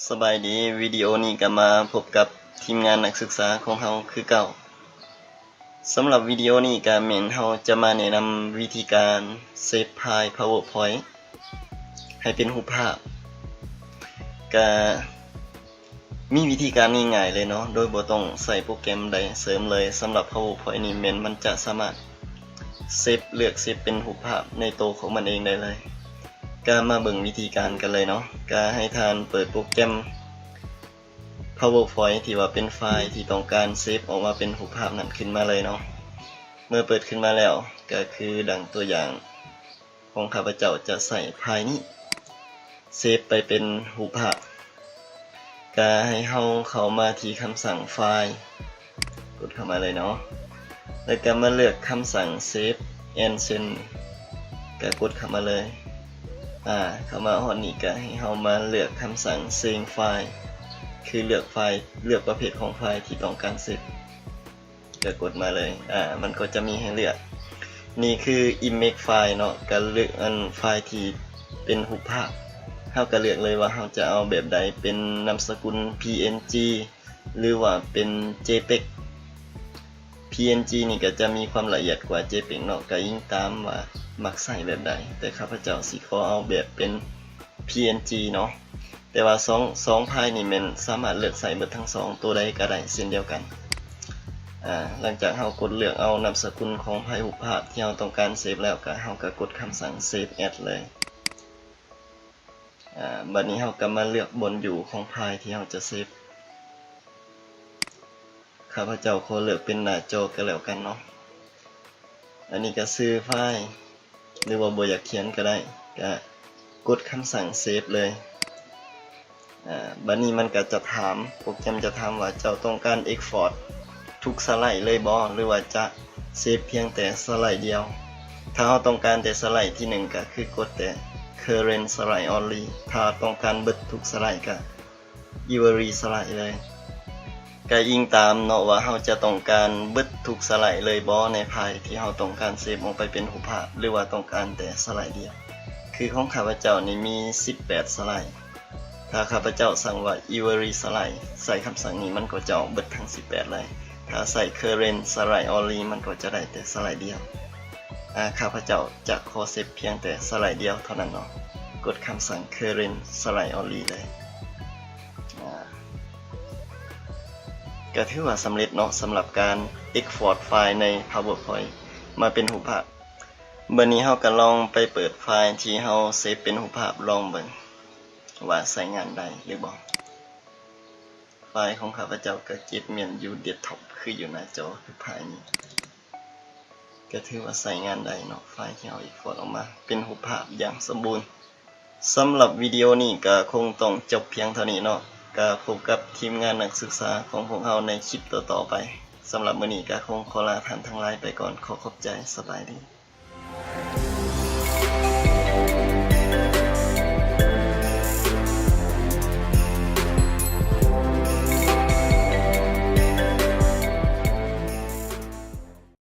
ສະບາຍດີ, ວິດີໂອນີ້ກໍມາພົບກັບທີມງານນັກສຶກສາຂອງເຮົາຄືເກົ່າ. ສຳລັບວິດີໂອນີ້ກໍແມ່ນເຮົາຈະມາແນະນຳວິທີການເຊບໄຟລ໌ PowerPoint ໃຫ້ເປັນຮູບພາບ. ກະມີວິທີການງ່າຍໆເລີຍເນາະ, ໂດຍບໍ່ຕ້ອງໃຊ້ໂປຣແກຣມໃດເສີມເລີຍ. ສຳລັບ PowerPoint ນີ້ແມ່ນມັນຈະສາມາດເຊບ, ເລືອກເຊບເປັນຮູບພາບໃນໂຕຂອງມັນເອງໄດ້ເລີຍ. ກະມາເບິ່ງວິທີການກັນເລີຍເນາະ. ກະໃຫ້ທ່ານເປີດໂປຣແກຣມ PowerPoint ທີ່ວ່າເປັນໄຟລ໌ທີ່ຕ້ອງການເຊບອອກມາເປັນຮູບພາບນັ້ນຂຶ້ນມາເລີຍເນາະ. ເມື່ອເປີດຂຶ້ນມາແລ້ວ ກະຄືດັ່ງຕົວຢ່າງຂອງຂ້າພະເຈົ້າຈະໃຊ້ໄຟລ໌ນີ້ເຊບໄປເປັນຮູບພາບ. ກະໃຫ້ເຮົາເຂົ້າມາທີ່ຄຳສັ່ງ File ກົດເຂົ້າມາເລີຍເນາະ ແລ້ວກໍມາເລືອກຄຳສັ່ງ Save and Send ກໍກົດເຂົ້າມາເລີຍ. ອາ ເຂົ້າມາຮອດນີ້ກໍໃຫ້ເຮົາມາເລືອກຄຳສັ່ງ Save File ຄືເລືອກໄຟລ໌ ເລືອກປະເພດຂອງໄຟລ໌ທີ່ຕ້ອງການເຊບ ກໍກົດມາເລີຍ. ອາ ມັນກໍຈະມີໃຫ້ເລືອກ ນີ້ຄື Image File ເນາະ, ກໍເລືອກອັນໄຟລ໌ທີ່ເປັນຮູບພາບ. ເຮົາກໍເລືອກເລີຍວ່າເຮົາຈະເອົາແບບໃດ, ເປັນນາມສະກຸນ PNG ຫຼືວ່າເປັນ JPEG. PNG ນີ້ກໍຈະມີຄວາມລະອຽດກວ່າ JPEG ເນາະ, ກໍອີງຕາມວ່າມັກໃຊ້ແບບໃດ, ແຕ່ຂ້າພະເຈົ້າຊິຂໍເອົາແບບເປັນ PNG ເນາະ. ແຕ່ວ່າສອງ ສອງໄຟລ໌ນີ້ແມ່ນສາມາດເລືອກໃຊ້ເບິດທັງສອງ, ໂຕໃດກໍໄດ້ເຊັ່ນດຽວກັນ. ອາ ຫຼັງຈາກເຮົາກົດເລືອກເອົານາມສະກຸນຂອງໄຟລ໌ຮູບພາບທີ່ເຮົາຕ້ອງການເຊບແລ້ວ, ກໍ ເຮົາກໍກົດຄຳສັ່ງ Save As ເລີຍ. ອາ ບັດນີ້ເຮົາກໍມາເລືອກບ່ອນຢູ່ຂອງໄຟລ໌ທີ່ເຮົາຈະເຊບ. ຂ້າພະເຈົ້າຂໍເລືອກເປັນໜ້າຈໍກໍແລ້ວກັນເນາະ. ອັນນີ້ກໍຊື່ໄຟລ໌ ຫຼືວ່າບໍ່ຢາກຂຽນກໍໄດ້, ກໍກົດຄຳສັ່ງ Save ເລີຍ. ອາ ບັດນີ້ມັນກໍຈະຖາມ, ໂປຣແກຣມຈະຖາມວ່າເຈົ້າຕ້ອງການ Export ທຸກສະໄລເລີຍບໍ່ ຫຼືວ່າຈະເຊບພຽງແຕ່ສະໄລດຽວ. ຖ້າເຮົາຕ້ອງການແຕ່ສະໄລທີໜຶ່ງ ກໍຄືກົດແຕ່ Current Slide Only, ຖ້າຕ້ອງການເບິດທຸກສະໄລກໍ Every Slide ເລີຍ. ກໍອີງຕາມເນາະວ່າເຮົາຈະຕ້ອງການເບິດທຸກສະໄລເລີຍບໍ່ ໃນໄຟລ໌ທີ່ເຮົາຕ້ອງການເຊບອອກໄປເປັນຮູບພາບ ຫຼືວ່າຕ້ອງການແຕ່ສະໄລດຽວ. ຄືຂອງຂ້າພະເຈົ້ານີ້ມີສິບແປດສະໄລ. ຖ້າຂ້າພະເຈົ້າສັ່ງວ່າ Every Slide ໃສ່ຄຳສັ່ງນີ້ ມັນກໍຈະອອກເບິດທັງສິບແປດເລີຍ. ຖ້າໃສ່ Current Slide Only ມັນກໍຈະໄດ້ແຕ່ສະໄລດຽວ. ອາ ຂ້າພະເຈົ້າຈະຂໍເຊບພຽງແຕ່ສະໄລດຽວເທົ່ານັ້ນເນາະ, ກົດຄຳສັ່ງ Current Slide Only ເລີຍ. ອາ ກະຖືວ່າສຳເລັດເນາະ ສຳລັບການ Export ໄຟລ໌ໃນ PowerPoint ມາເປັນຮູບພາບ. ບັດນີ້ເຮົາກະລອງໄປເປີດໄຟລ໌ທີ່ເຮົາເຊບເປັນຮູບພາບລອງເບິ່ງວ່າໃຊ້ງານໄດ້ຫຼືບໍ່. ໄຟລ໌ຂອງຂ້າພະເຈົ້າກະເກັບແມ່ນຢູ່ Desktop ຄືຢູ່ໜ້າຈໍຄືໄຟລ໌ນີ້. ກໍຖືວ່າໃຊ້ງານໄດ້ເນາະ, ໄຟລ໌ທີ່ເຮົາ Export ອອກມາເປັນຮູບພາບຢ່າງສົມບູນ. ສຳລັບວິດີໂອນີ້ກໍຄົງຕ້ອງຈົບພຽງເທົ່ານີ້ເນາະ, ກໍພົບກັບທີມງານນັກສຶກສາຂອງພວກເຮົາໃນຄລິບຕໍ່ໆໄປ. ສຳລັບມື້ນີ້ກໍຄົງຂໍລາທ່ານທັງຫຼາຍໄປກ່ອນ, ຂໍຂອບໃຈ, ສະບາຍດີ.